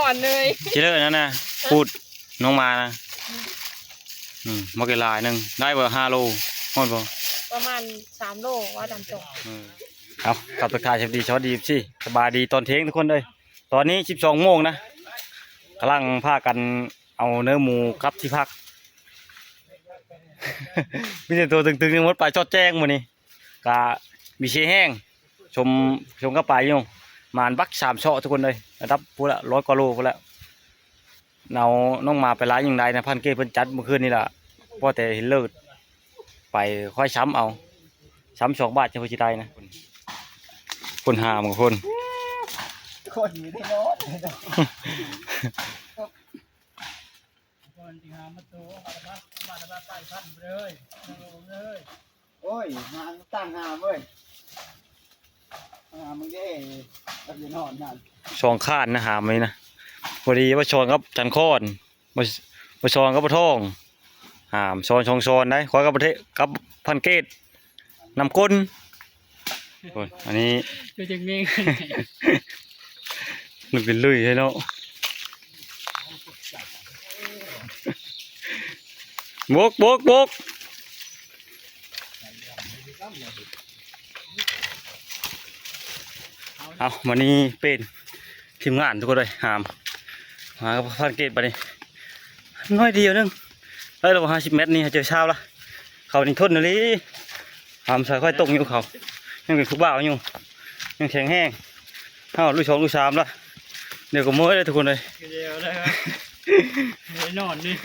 ອັນເລີຍ ຊິເລີນັ້ນນະ ປູດນ້ອງໝານະ ອືມ ໝາກຫຼາຍໜຶ່ງ ໄດ້ບໍ່ ຫ້າໂລ ຮອດບໍ່? ປະມານສາມໂລວ່າຕາມຕົງ ເອີ ເອົາ ກັບທັກທາຍສະຫວັດດີ ສະຫວັດດີ ເອັຟຊີ ສະບາຍດີຕອນທ່ຽງທຸກຄົນເອີຍ ຕອນນີ້ສິບສອງໂມງນະ ກຳລັງພາກັນເອົາເນື້ອໝູກັບທີ່ພັກ ມີແຕ່ໂຕຕຶງໆ ຍັງໝົດປາຊອດແຈ້ງມື້ນີ້ ກະມີເຊແຮງ ຊົມ ຊົມກັບປາຢູ່ ໝານບັກສາມເຊາະທຸກຄົນເອີຍ ລະດັບພຸ້ນລະ ຮ້ອຍກວ່າໂລພຸ້ນລະ ເອົານ້ອງໝາໄປຫຼາຍຍັງໄດ້ນະ ພັນເກດເພິ່ນຈັດມື້ຄືນນີ້ລະ ພໍແຕ່ເຫັນເລີດ ໄປຄ່ອຍຊ້ຳເອົາ ຊ້ຳສອງບາດຈັ່ງພໍຊິໄດ້ນະ ຄົນຫາມກັບຄົນ ຄົນມີໄດ້ນອນ ເພິ່ນຊິຫາມາໂຕ ມາແຕ່ບ້ານ ບ້ານໃຕ້ພັນເລີຍ ເລີຍ ໂອ້ຍ ຫາຕັ້ງຫາເວີຍ ຫາມຶງເດ້ ກັບຢູ່ນອນນັ້ນ ສອງຂ້ານນະ ຫາມນີ້ນະ ພໍດີວ່າຊອນກັບຈັນຄອນ ບໍ່ ບໍ່ຊອນກັບບໍ່ທອງ ຫາມຊອນສອງຊອນໄດ໋ ຂ້ອຍກັບປະເທດ ກັບພັນເກດ ນຳກົ້ນ ໂອ້ຍ ອັນນີ້ ເຈົ້າຈັກແມ່ງ ມັນເປັນລຸຍເລີຍເນາະ ບົກ ບົກ ບົກ ເອົາ ມານີ້ເປັນທີມງານທຸກຄົນເອີຍ ຫາມ ມາກັບພັນເກດບາດນີ້ ໜ້ອຍດຽວໜຶ່ງ ໄດ້ລະບໍ່ ຫ້າສິບແມັດນີ້ ເຈີຊາວລະ ເຂົານີ້ທົນອີ່ຫຼີ ຫາມໃສ່ຂ້ອຍຕົງຢູ່ເຂົາ ຍັງເປັນຜູ້ບ່າວຢູ່ ຍັງແຂງແຮງ ເຮົາລຸຍສອງລຸຍສາມລະ ດຽວກໍເມື່ອຍເດ້ທຸກຄົນເອີຍ ດຽວເລີຍ ໄດ້ນອນນີ້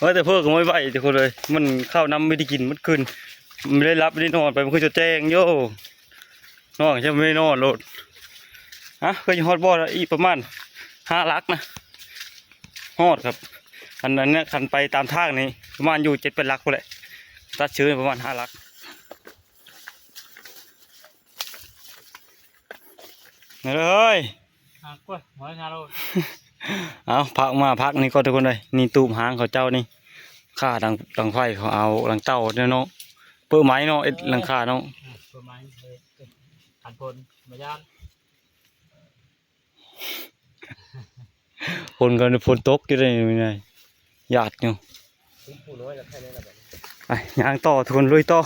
ວ່າແຕ່ເພິ່ນກໍເມື່ອຍໄວທຸກຄົນເອີຍ ມັນເຂົ້ານຳບໍ່ໄດ້ກິນໝົດຄືນ ບໍ່ໄດ້ຫຼັບບໍ່ໄດ້ນອນໄປ ມັນຄືຈະແຈ້ງໂຍ ນອນກໍຈະບໍ່ໄດ້ນອນໂລດ ຮະ ເພິ່ນຮອດບໍ່ລະ ອີກປະມານຫ້າຫຼັກນະ ຮອດຄັບ ອັນ ອັນເນີ້ຍ ຄັນໄປຕາມທາງນີ້ ປະມານຢູ່ເຈັດແປດຫຼັກພຸ້ນແຫຼະ ຕັດເຊີນປະມານຫ້າຫຼັກ ເອີຍ ຫາກວ່າ ຫົວງາໂລດ ເອົາ ພັກມາພັກນີ້ກ່ອນທຸກຄົນເອີຍ ນີ້ຕູບຫາງເຂົາເຈົ້ານີ້ ຂ້າດັງ ດັງໄຟເຂົາເອົາ ດັງເຕົ່າເນາະ ເປີໄມ້ເນາະ ເຮັດຫຼັງຄາເນາະ ເປີໄມ້ ເອີ ກັນຝົນ ບໍ່ຢ້ານ ຝົນກໍຝົນຕົກຢູ່ເດ້ ຍາດຢູ່ ໄປ ຍ່າງຕໍ່ທຸກຄົນ ລຸຍຕໍ່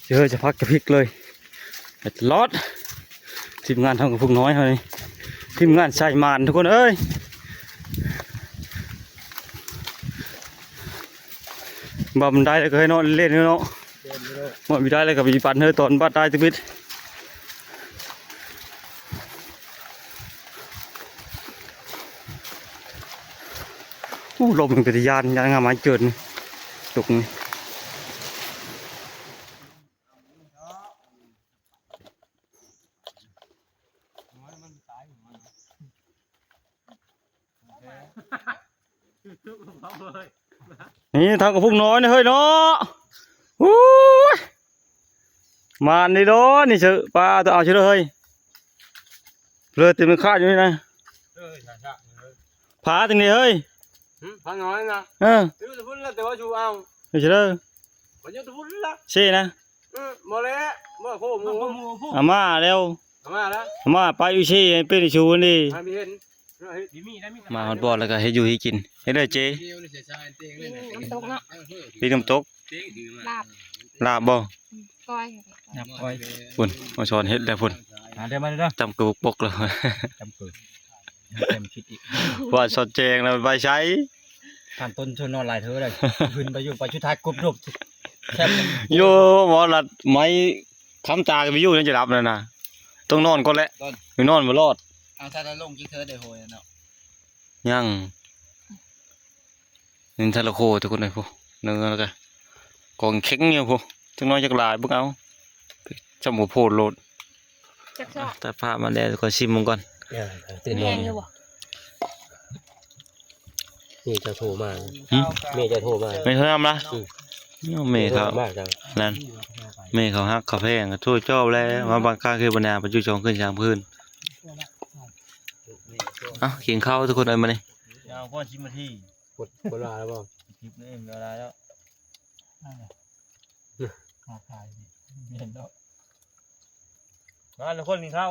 ເຈີຈະພັກຈະພິກເລີຍ ລອດ ທີມງານທຳກັບພວກນ້ອຍເຮົານີ້ ທີມງານໃສ່ໝານທຸກຄົນເອີຍ ບໍ່ມັນໄດ້ແລ້ວກໍໃຫ້ເນາະ ເລ່ນເນາະ ບໍ່ມີໄດ້ແລ້ວກໍມີປັ່ນເຮີຕອນບາດໄດ້ຕຶກບິດ ໂອ້ ລົມເປັນຕາຢ້ານ ຢ້ານງາໄມ້ເຈີນ ຕົກນີ້ ນີ້ທຳກັບພວກນ້ອຍນະເຮີ້ຍເນາະ ໂອ້ຍ ມານີ້ດອ ນີ້ເຊີ ປາ ເອົາເຊີເຮີ້ຍ ເລີຍເຕັມຄາດຢູ່ນີ້ນະ ເອີ ພາຈັ່ງນີ້ເຮີ້ຍ ຫື ພານ້ອຍນະ ເອີ ຢູ່ແຕ່ພຸ້ນລະ ແຕ່ວ່າຊູເອົາ ເຊີເຮີ້ຍ ຂ້ອຍຢູ່ແຕ່ພຸ້ນລະ ເຊນະ ເອີ ບໍ່ແລ້ວ ບໍ່ໂຄໝູ ອາມ່າແລ້ວ ອາມ່າລະ ອາມ່າໄປຢູ່ເຊ ເປັນຢູ່ຊູນີ້ ມາຮອດບ່ອນແລ້ວກໍເຮັດຢູ່ເຮັດກິນ ເຮັດເດີເຈ ນ້ຳຕົກເນາະ ປີກນ້ຳຕົກ ລາບ ລາບບໍ່? ອືມ ກ້ອຍ ລາບກ້ອຍ ພຸ້ນ ມາສອນເຮັດແລ້ວພຸ້ນ ມາເດີ ມາເດີ ຈຳກະບົກໆ ແລ້ວ ຈຳກະ ເຕັມຄິດອີກ ວ່າສອດແຈງແລ້ວໄປໃສ ທ່ານຕົ້ນຊົນນອນຫຼາຍເທື່ອແລ້ວ ຂຶ້ນໄປຢູ່ ໄປສຸດທ້າຍກົບລົບ ແຄບ ໂຍ ໝໍລັດໄມ້ ຄຳຕາກໍໄປຢູ່ ຍັງຈະຫຼັບນັ້ນນະ ຕ້ອງນອນກ່ອນແຫຼະ ນອນ ນອນບໍ່ລອດ ເອົາ ຖ້າລະລົງຈິກເທີໄດ້ໂຫຍເນາະ ຍັງ ນີ້ທາລະໂຄທຸກຄົນເອີຍ ພຸ້ນ ເນີແລ້ວກະກອງເຂັງຢູ່ພຸ້ນ ຈັກໜ້ອຍຈັກຫຼາຍເບິ່ງເອົາ ຈຳບໍ່ໂພດໂລດ ຈັກຊອກ ຕັດພາບມາແລ້ວ ທຸກຄົນຊິມເບິ່ງກ່ອນ ເອີ ຕື່ນນອນ ມີເຈົ້າໂທມາ ຫື? ມີເຈົ້າໂທມາ ແມ່ນເຂົານຳລະ ອືມ ໂອ້ ແມ່ເຂົາ ມາຈັ່ງ ນັ້ນ ແມ່ເຂົາຮັກເຂົາແພງ ໂທຈອບແລ້ວ ມາບາງກາຄືບັນດາ ໄປຢູ່ສອງຄືນສາມຄືນ ເອົ້າ ກິນເຂົ້າທຸກຄົນເອີຍ ມານີ້ ຍາວກ່ອນສິບນາທີ ກົດ ກົດເວລາແລ້ວບໍ່? ສິບນາທີ ເວລາແລ້ວ ມາທຸກຄົນກິນເຂົ້າ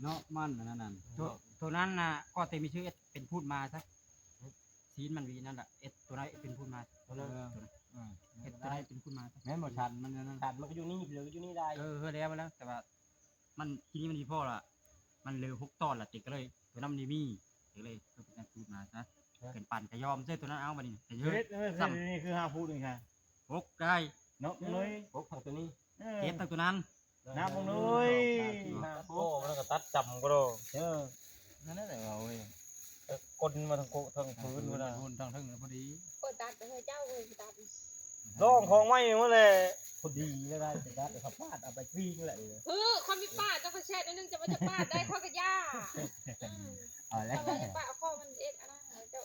ເນາະ ມັນອັນນັ້ນ ໂຕ ໂຕນັ້ນນະ ກໍເຕັມຊື່ເຮັດເປັນພູດມາຊະ ຊີ້ນມັນຫວີນັ້ນລະ ເຮັດໂຕນັ້ນເປັນພູດມາ ເອີ ເຮັດໂຕນັ້ນເປັນພູດມາຊະ ແມ່ນບໍ່? ສັນມັນອັນນັ້ນ ສັນມັນກໍຢູ່ນີ້ ເຫຼືອຢູ່ນີ້ໄດ້ ເອີ ເຮີແລ້ວ ແລ້ວ ແຕ່ວ່າມັນ ທີ່ນີ້ມັນມີພໍລະ ມັນເຫຼືອຫົກຕອນລະ ເຕັກກໍເລີຍ ໂຕນັ້ນມັນມີ ເຕັກເລີຍເປັນພູດມາຊະ ເປັນປັນກະຍອມເຊີໂຕນັ້ນ ເອົາບັດນີ້ ເຮັດ ເຮັດ ເຮັດ ນີ້ຄືຫ້າພູດນີ້ຊະ ຫົກໄດ້ເນາະ ເລີຍ ຫົກເທົ່າໂຕນີ້ ເອີ ເຈັດເທົ່າໂຕນັ້ນ ນັບເບິ່ງເລີຍ ໂອ້ ມັນກໍຕັດຈຳກໍດອກ ເອີ ນັ້ນແຫຼະເວົ້າເວີຍ ເອີ ກົນມາທາງໂກະທາງພື້ນພຸ້ນນະ ພຸ້ນທາງເທິງພໍດີ ເປີດຕັດເຮີເຈົ້າເວີຍຕັດ ລອງຂອງໃໝ່ໝົດແຫຼະ ພໍດີແລ້ວໄດ້ໄປຕັດເຂົາປາດເອົາໄປປີ້ງແຫຼະ ເອີ ຂ້ອຍມີປາດ ເຈົ້າກໍແຊະໜ້ອຍໜຶ່ງ ເຈົ້າວ່າຈະປາດໄດ້ ຂ້ອຍກໍຢ່າ ເອົາແລ້ວ ເຈົ້າວ່າຈະປາດ ເອົາຂໍ້ມັນເອັດອັນນັ້ນ ເຈົ້າ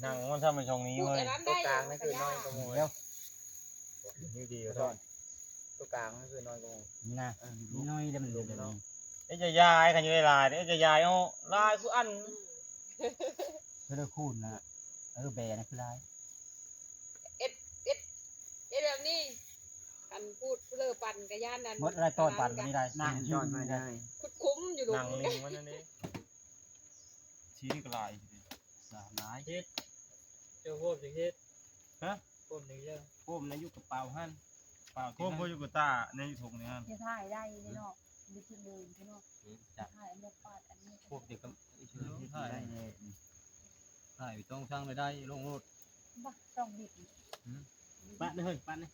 ໜັງມັນທຳໃຫ້ຊ່ອງນີ້ເວີຍ ໂຕກາງນີ້ຄືນ້ອຍກວ່າໝູ່ ດຽວ ນີ້ດີວ່າຊັ້ນ ໂຕກາງມັນຄືນ້ອຍກວ່າໝູ່ ນີ້ນະ ເອີ ນ້ອຍແລ້ວມັນເປັນແບບນີ້ ເອີ ເອັດຈະຢາຍ ຄັນຢູ່ໄດ້ຫຼາຍ ເອັດຈະຢາຍເອົາຫຼາຍຄືອັນ ເອີ ເດີຄູນນະ ເອີ ແບນະຄືຫຼາຍ ເອັດ ເອັດ ເອັດແບບນີ້ ຄັນພູດເລີປັນກະຢ້ານນັ້ນ ໝົດລະຕອນປັນນີ້ໄດ້ ນັ່ງຢູ່ນີ້ໄດ້ ຂຸດຂຸມຢູ່ ນັ່ງລິງມັນນັ້ນເດ້ ຊີ້ນີ້ກໍຫຼາຍ ສາມຫຼາຍ ເຮັດ ເຈົ້າໂຮມຈັ່ງເຮັດ ຮະ ໂຮມຈັ່ງເຮັດ ໂຮມນະຢູ່ກະເປົາຫັ້ນ ເປົາໂຮມບໍ່ຢູ່ກະຕາໃນຖົງນີ້ຫັ້ນ ຈະຖ່າຍໄດ້ເນາະ ບໍ່ຄິດເລີຍເນາະ ຈະຖ່າຍອັນດຽວປາດອັນນີ້ ໂຮມເດັກກໍຖ່າຍໄດ້ ຖ່າຍຕ້ອງສ້າງລາຍໄດ້ລົງໂລດ ບໍ່ຕ້ອງບິດ ປາດເລີຍ ປາດເລີຍ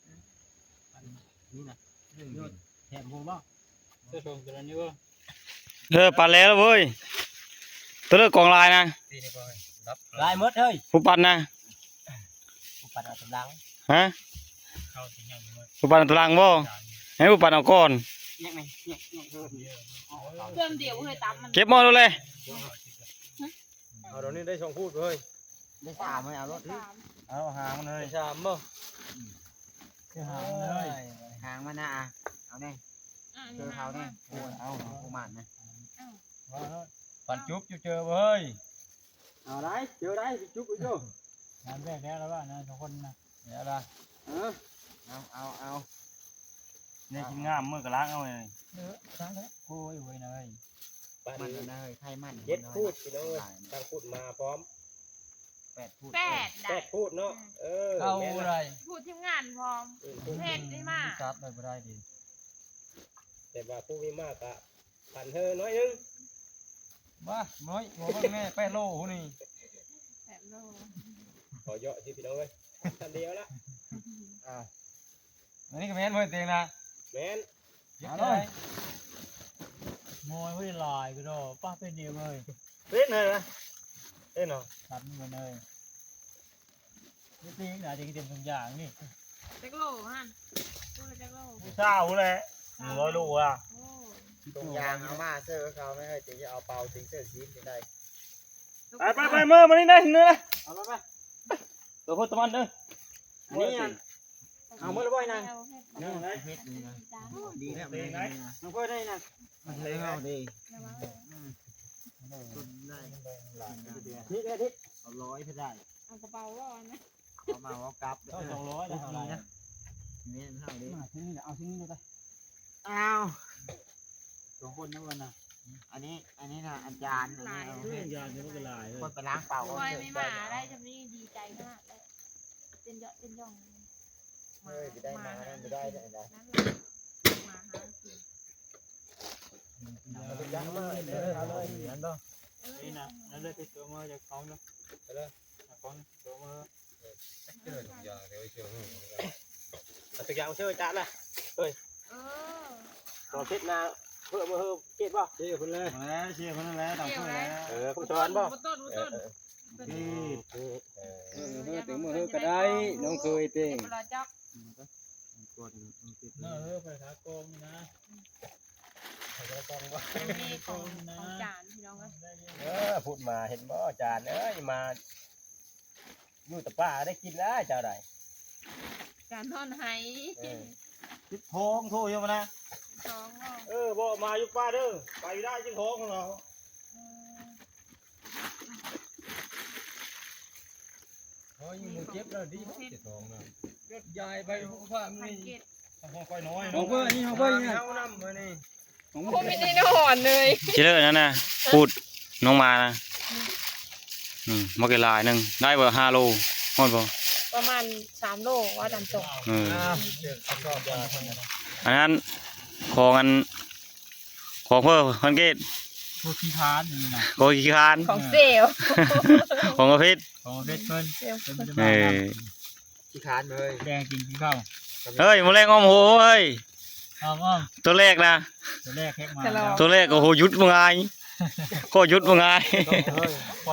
ປາດນີ້ນະ ແຖມໂຮມບໍ່? ເອີ ປານແລ້ວເວີຍ ຕົວເລີກກອງລາຍນະ ລາຍໝົດເຮີ້ຍ ຜູ້ປັນນະ ຜູ້ປັນເອົາຕຳລັງ ຮະ ຜູ້ປັນເອົາຕຳລັງບໍ່? ໃຫ້ຜູ້ປັນເອົາກ່ອນ ເຄື່ອງດຽວເຮີ້ຍ ຕຳມັນ ເກັບໝໍ້ໂລດເລີຍ ເອົາດອກນີ້ໄດ້ສອງພູດເຮີ້ຍ ໄດ້ສາມເຮີ້ຍ ເອົາໂລດ ເອົາຫາງມັນເຮີ້ຍ ໄດ້ສາມບໍ່? ເອົາຫາງມັນເຮີ້ຍ ຫາງມັນນະ ເອົາແນ່ ເຈີເຂົາແນ່ ເອົາ ເອົາ ຜູ້ໝານນະ ເອົາ ປັນຈຸບຈຸເຈີບໍ່ເຮີ້ຍ ເອົາໄດ້ ເຈີໄດ້ ຈຸບຢູ່ ງານແບກແລ້ວລະວ່ານະ ສອງຄົນນະ ແລ້ວລະ ເອີ ເອົາ ເອົາ ເອົາ ນີ້ກິນງາມ ມື້ກະລ້າງເອົາເລີຍ ເອີ ລ້າງແລ້ວ ໂອ້ຍ ເວີຍນະເອີຍ ມັນນະເອີຍ ໄຂ່ມັນ ເຈັດພູດພີ່ນ້ອງເອີຍ ຕັ້ງພຸດມາພ້ອມ ແປດພູດ ແປດ ແປດພູດເນາະ ເອີ ເກົ້າ ແມ່ນລະ ຜູ້ທີມງານພ້ອມ ເອີ ເຮັດໄດ້ມາ ຈັດໄດ້ບໍ່ໄດ້ເດ ແຕ່ວ່າຜູ້ມີມາກະ ພັນເຮີ້ນ້ອຍໜຶ່ງ ບ້າ ນ້ອຍ ບໍ່ເບິ່ງແນ່ ແປດໂລພຸ້ນນີ້ ແປດໂລ ຂໍເຍາະຊິພີ່ນ້ອງເອີຍ ຄັນດຽວລະ ອ່າ ອັນນີ້ກໍແມ່ນບໍ່ເຕັງນະ ແມ່ນ ເອົາເລີຍ ໂມຍບໍ່ໄດ້ຫຼາຍກໍດອກ ປ້າເປັນດຽວເລີຍ ເປັນເລີຍນະ ເປັນເນາະ ຕັດມັນເລີຍ ນີ້ຕິງນະ ຕິງເຕັມທຸງຢາງນີ້ ຈັກໂລຫັ້ນ ຜູ້ລະຈັກໂລ ຜູ້ສາວແຫຼະ ໜຶ່ງຮ້ອຍໂລອະ ໂອ້ ທຸງຢາງເອົາມາເຊີເຂົາ ແມ່ເອີຍ ຕິງຈະເອົາເປົາ ຕິງເຊີຊີນ ຕິງໄດ້ ໄປ ໄປ ໄປ ເມືອ ມານີ້ໄດ້ ເມືອ ເອົາໄປ ໄປ ຕົວໂພດຕົວມັນເດີ ອັນນີ້ ເອົາໝົດແລ້ວບໍ່ນາງ ເອົາເຮັດ ເອົາເຮັດ ເຮັດນີ້ນະ ດີແລ້ວ ເຮັດນີ້ນະ ນ້ອງເພິ່ນໄດ້ນະ ເອົາເດ້ ອືມ ນີ້ເດ້ ເອົາຮ້ອຍເທົ່າໃດ ເອົາກະເປົາບໍ່ນະ ເອົາມາເອົາກັບ ເອົາສອງຮ້ອຍນະ ເອົາໄດ້ ແມ່ນເຮົາເດ້ ມາທີ່ນີ້ ເອົາທີ່ນີ້ເລີຍໄປ ອ້າວ ສອງຄົນນະເພິ່ນນະ ອັນນີ້ ອັນນີ້ນະ ອາຈານ ອັນນີ້ ເອົາ ເອີ ຢານີ້ມັນກໍຫຼາຍເລີຍ ຄົນໄປລ້າງເປົາ ໂອ້ຍ ມີໝາໄດ້ຈຳນີ້ດີໃຈຂະໜາດເລີຍ ເຕັ້ນເຍາະເຕັ້ນຢ່ອງ ເອີ ຊິໄດ້ມານັ້ນບໍ່ໄດ້ເດ້ ນັ້ນລະ ໝາຫາກິນ ອືມ ເອົາໄປຈັກມາເດີ ເອົາເລີຍ ເອີ ນີ້ນະ ນັ້ນເລີຍ ຕິດຕົວມາຈາກເຂົາເນາະ ເອົາເລີຍ ເອົາຂອງຕົວມາ ເອີ ຈັກເຈີທຸກຢ່າງເດີ ເຊື່ອ ເອົາທຸກຢ່າງເຊື່ອຈານນະ ເອີຍ ເອີ ຕໍ່ເຂດໜ້າ ເພິ່ນ ເພິ່ນເຂດບໍ່ ເຂດເພິ່ນແຫຼະ ເອີ ເຂດເພິ່ນນັ້ນແຫຼະ ຕາມເພິ່ນແຫຼະ ເອີ ຜູ້ສອນບໍ່ ບໍ່ຕົ້ນ ບໍ່ຕົ້ນ ເອີ ເອີ ນີ້ ເອີ ເອີ ເອີ ເອີ ເອີ ເອີ ເອີ ກໍໄດ້ ນ້ອງເຄີຍເຕັງ ເອີ ເອີ ໄປຂາກອງນີ້ນະ ຂາກອງບໍ່ ອັນນີ້ຂອງ ຂອງຈານ ພີ່ນ້ອງເອີຍ ເອີ ພຸດມາເຫັນບໍ່ ຈານເອີຍ ມາຢູ່ແຕ່ປ່າໄດ້ກິນແລ້ວ ເຈົ້າໄດ້ ຈານນອນໄຫ້ ເອີ ຕິດທ້ອງໂທຢູ່ມານະ ທ້ອງບໍ່ ເອີ ບໍ່ມາຢູ່ປ່າເດີ ໄປໄດ້ຈິງທ້ອງເນາະ ເອີ ໂອ້ຍ ໝູເຈັບແລ້ວດີບໍ່ ເຈັບທ້ອງນະ ເລືອດຢາຍໄປພວກພາກນີ້ ຂອງຂ້ອຍນ້ອຍ ຂອງເພິ່ນນີ້ ຂອງເພິ່ນນີ້ ເຮົານຳມື້ນີ້ ບໍ່ມີແນ່ນອນເລີຍ ຊິເລີນັ້ນນະ ປູດນ້ອງມານະ ອືມ ບັກຫຼາຍໜຶ່ງ ໄດ້ບໍ່ ຫ້າໂລ ຮອດບໍ່? ປະມານສາມໂລ ວ່າຕາມຕົງ ເອີ ອັນນັ້ນ ຂອງອັນ ຂອງເພິ່ນ ພັນເກດ ໂຄຂີ້ຄ້ານນີ້ນະ ໂຄຂີ້ຄ້ານ ຂອງເຊວ ຂອງອາເພັດ ຂອງອາເພັດເພິ່ນ ເຊວ ເພິ່ນບໍ່ໄດ້ມາ ເອີ ນຳ ຂີ້ຄ້ານເລີຍ ແດງກິນກິນເຂົ້າ ເຮີຍ ມື້ແລງອ້ອມໂຫເຮີຍ ອ້ອມໆ ຕົວແລກນະ ຕົວແລກແຮກມາ ຕົວແລກກໍໂຫ ຢຸດບໍ່ງ່າຍ ກໍຢຸດບໍ່ງ່າຍ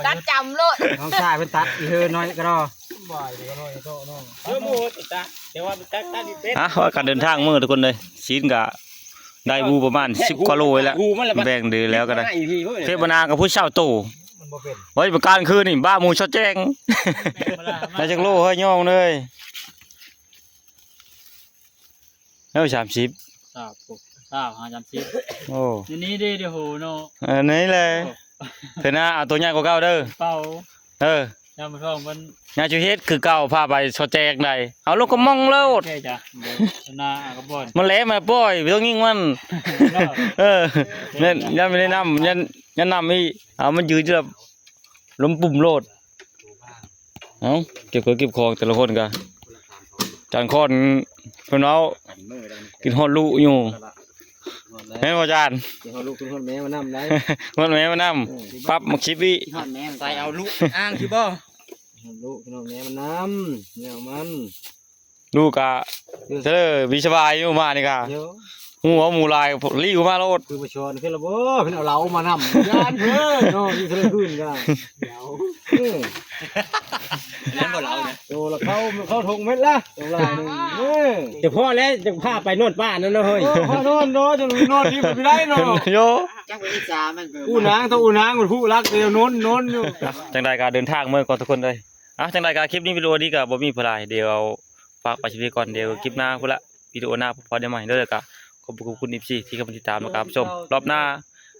ຕັດຈຳໂລດ ນ້ອງຊາຍເພິ່ນຕັດອີເຮີນ້ອຍກໍດອ ສະບາຍດີກໍນ້ອຍກໍເນາະ ເອີ ໝູຕັດ ແຕ່ວ່າມັນຕັດ ຕັດບໍ່ເປັນ ອ່ະ ວ່າການເດີນທາງມື້ທຸກຄົນເອີຍ ຊີ້ນກະໄດ້ຫູປະມານສິບກວ່າໂລແລ້ວ ແບ່ງເດີແລ້ວກໍໄດ້ ເຟບານາກັບຜູ້ສາວໂຕ ມັນບໍ່ເປັນ ເຮີຍ ປະການຄືນນີ້ ບ້າໝູຊອດແຈ້ງ ໄດ້ຈັກໂລເຮີຍ ຍ່ອງເລີຍ ແລ້ວສາມສິບ ຊາວ ຊາວ ຫ້າ ສາມສິບ ໂອ້ ນີ້ເດ້ ເດໂຫເນາະ ເອີ ນີ້ແຫຼະ ໂອ້ ເທື່ອໜ້າເອົາຕົວໃຫຍ່ກວ່າເກົ່າເດີ ເປົ່າ ເອີ ຍາມມື້ທອງເພິ່ນ ຍາມຊິເຮັດຄືເກົ່າ ພາໄປຊອດແຈກໄດ້ ເອົາລົງກະມອງໂລດ ໂອເຄຈ້ະ ເດີນໜ້າກະບ່ອນ ມັນແຫຼມາປ່ອຍ ບໍ່ຕ້ອງຍິງມັນ ເອີ ແມ່ນ ຢ້ານມັນໄດ້ນ້ຳ ຢ້ານ ຢ້ານນ້ຳອີກ ເອົາມັນຢືນຢູ່ແບບ ລົມປຸ່ມໂລດ ເອົ້າ ເກັບເຂົ້າເກັບຂອງແຕ່ລະຄົນກະ ຈານຄອນເພິ່ນເວົ້າ ກິນຮອດລຸຢູ່ ແມ່ນບໍ່ຈານ? ກິນຮອດລຸ ກິນຮອດແມ່ມານຳໄດ໋ ຮອດແມ່ມານຳ ເອີ ປັບມາຄິດອີກ ຮອດແມ່ ໃສ່ເອົາລຸອ້າງຊິບໍ່? ຮອດລຸ ກິນຮອດແມ່ມານຳ ແນວມັນ ລູກກະ ເອີ ເທີມີສະບາຍຢູ່ມານີ້ກະ ໂດຍ ໝູ່ເວົ້າໝູ່ຫຼາຍ ລີ້ມາໂລດ ຄືມາຊອນຂຶ້ນລະບໍ່ ເພິ່ນເອົາເຫຼົ້າມານຳ ຢ້ານເດີເນາະ ຢູ່ເທິງຄືນກະ ເອີ ແມ່ນບໍ່ເຫຼົ້ານະ ໂຕລະເຂົ້າ ເຂົ້າຖົງເມັດລະ ໂຕລະໜຶ່ງ ເອີ ແຕ່ພໍແລ້ວ ຈັ່ງພາໄປນອນປ່ານັ້ນເນາະເຮີ້ຍ ເອີ ພານອນເນາະ ຈັ່ງນອນທີ່ບໍ່ໄດ້ເນາະ ໂຍ ຈັ່ງໄປອິດສາມັນ ອູນາງ ຕ້ອງອູນາງ ມັນຜູ້ລັກດຽວນອນ ນອນຢູ່ ຈັ່ງໃດກະເດີນທາງເມືອກ່ອນທຸກຄົນເອີຍ ອ່ະ ຈັ່ງໃດກໍຄລິບນີ້ ວິດີໂອນີ້ກໍບໍ່ມີຜູ້ຫຼາຍ ດຽວຝາກໄວ້ຊ່ຳນີ້ກ່ອນ ດຽວຄລິບໜ້າພຸ້ນລະ ວິດີໂອໜ້າພໍ້ກັນໃໝ່ເດີ ກໍຂອບຄຸນ ເອັຟຊີ ທີ່ເຂົ້າມາຕິດຕາມ ແລ້ວກໍຮັບຊົມ ຮອບໜ້າ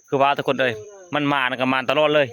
ຄືວ່າທຸກຄົນເອີຍ ມັນມານະ ກໍມານຕະຫຼອດເລີຍ.